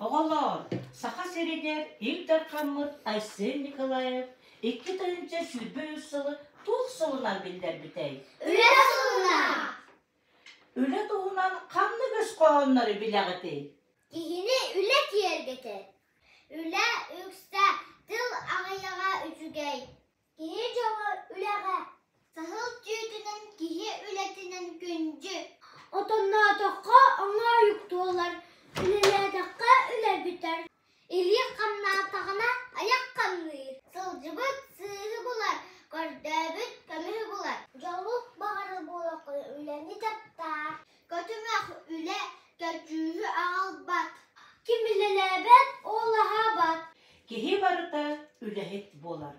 Оҕолоор, Саха сиригэр Ил Дархаммыт Айсен Николаев 2023 сылы туох сылынан биллэрбитэй? Үлэ сылынан! Үлэ туһунан ханнык өс хоһооннору билэҕитий? Киһини үлэ киэргэтэр. Үлэ үксэ, тыл аҕыйаҕа үчүгэй. Киһи дьоҕо үлэҕэ, саһыл түүтүнэн киһи үлэтинэн күндү. Отонноотоххо оҥоойук туолар, үлэлээтэххэ үлэ бүтэр. Илии хамнаатаҕына айах хамныыр, сылдьыбыт сыыһы булар, көрдөөбүт көмүһү булар. Дьолу баҕарар буолаххына үлэни таптаа. Көтүмэх үлэ көдьүүһү аҕалбат. Ким үлэлээбэт, ол аһаабат. Киһи барыта үлэһит буолар.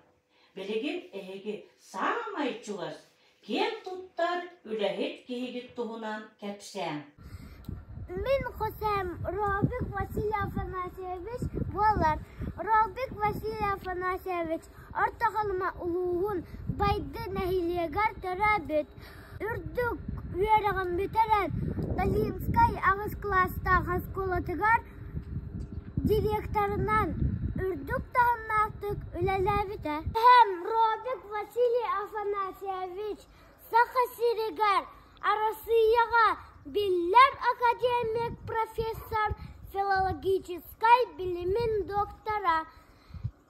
Билигин эһиги саамай чугас, киэн туттар үлэһит киһигит туһунан кэпсээҥ. Мин хосем Робик Василий Афанасьевич буолар. Робик Василий Афанасьевич Орто Халыма улууһун Байды нэһилиэгэр төрөөбүт. Үрдүк үөрэҕин бүтэрэн Талинскай аҕыс кылаастаах оскуолатыгар директорынан үрдүк таһымнаахтык үлэлээбитэ. Эһэм Робик Василий Афанасьевич Саха сиригэр Арассыыйаҕа биллэр академик, профессор, филологическай билимин доктора.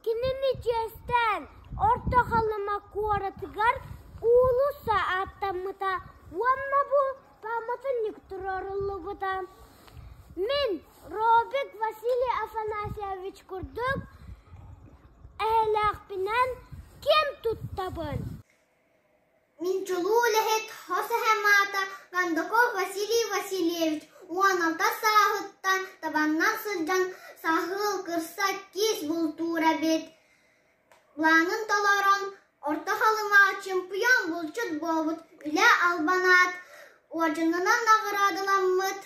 Кинини чиэстээн Орто Халыма куоратыгар уулусса ааттаммыта уонна бу пааматынньык туруоруллубута. Мин Робик Василий Афанасьевич курдук эһэлээхпинэн киэн туттабын. Мин чулуу үлэһит хос эһэм аата Кондаков Василий Васильевич 16 сааһыттан табаннан сылдьан саһыл, кырса, киис бултуур эбит. Былаанын толорон Орто Халымаҕа чемпион булчут буолбут, үлэ албан аат уордьанынан наҕараадаламмыт.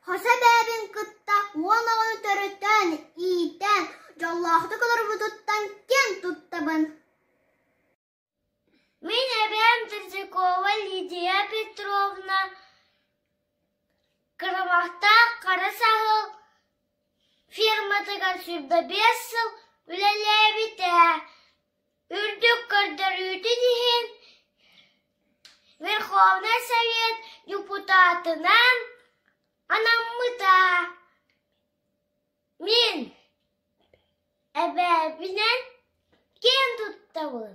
Хос эбээбин кытта уон оҕону төрөтөн, иитэн, дьоллоохтук олорбутуттан киэн туттабын. Мин эбээм Третьякова Лидия Петровна Кырамахтаах хара саһыл ферматыгар 25 сыл үлэлээбитэ. Үрдүк көрдөрүүтүн иһин Верховнай Совет депутатынан анаммыта. Мин эбээбинэн киэн туттабын.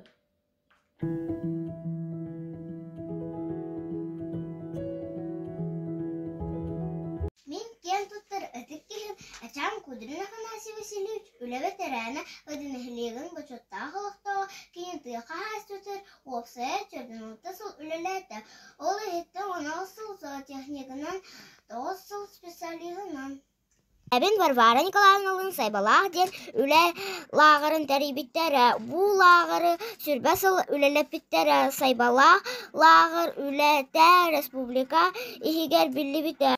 Мин киэн туттар ытык киһим Ачаам Кудрин Афанасий Васильевич үлэ бэтэрээнэ, нэһилиэгин бочуоттаах олохтооҕо, кини тыа хаһаайыстыбатыгар уопсайа 46 сыл үлэлээтэ. Ол иһиттэн 16 сыл зоотехнигынан, 9 сыл специалиһынан. Эбин Варвара Николаевналыын Сайбалаах диэн үлэ лааҕырын тэрийбиттэрэ. Бу лааҕыры сүүрбэ сыл үлэлэппиттэрэ. Сайбалаах лааҕыр үлэтэ республика иһигэр биллибитэ.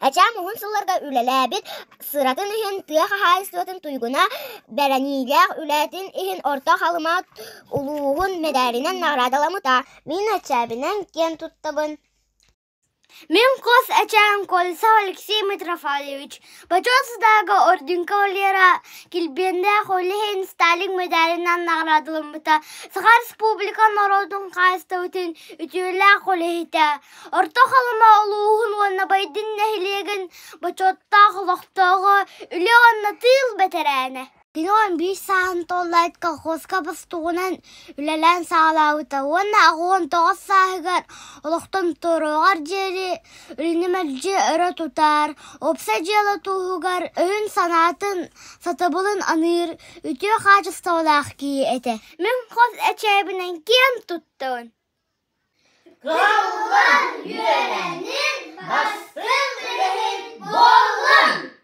Эчээн уһун сылларга үлэлээбит сыратын иһин тыа хаһаайыстыбатын туйгуна, бэрэниилээх үлэтин иһин Орто Халыма улууһун мэдээлинэн наҕараадаламмыта. Мин эчээбинэн киэн туттабын. Мин хос эчээн Колесов Алексей Митрофанович, Бочуот Сыдаага орден кавалера, килбиэннээх ол иһин Сталин мэдээлинэн наҕараадаламмыта, Саха Республика норуотун хаһаайыстыбатын үтүөлээх үлэһитэ, Орто Халыма улууһун уонна Байдын нэһилиэгин бочуоттаах олохтооҕо, үлэ уонна тыыл бэтэрээнэ. Кини 11 сааһын туоллаат колхозка бостуугунан үлэлээн саҕалаабыта уонна 89 сааһыгар олохтон туоруоҕар диэри үлэни мэлдьи өрө тутар, уопсай дьыала туһугар өйүн-санаатын, сатабылын аныыр үтүө хаачыстыбалаах киһи этэ. Мин хос эчээбинэн киэн туттабын. Кыһаллан үөрэнин, бастыҥ үлэһит буоллун!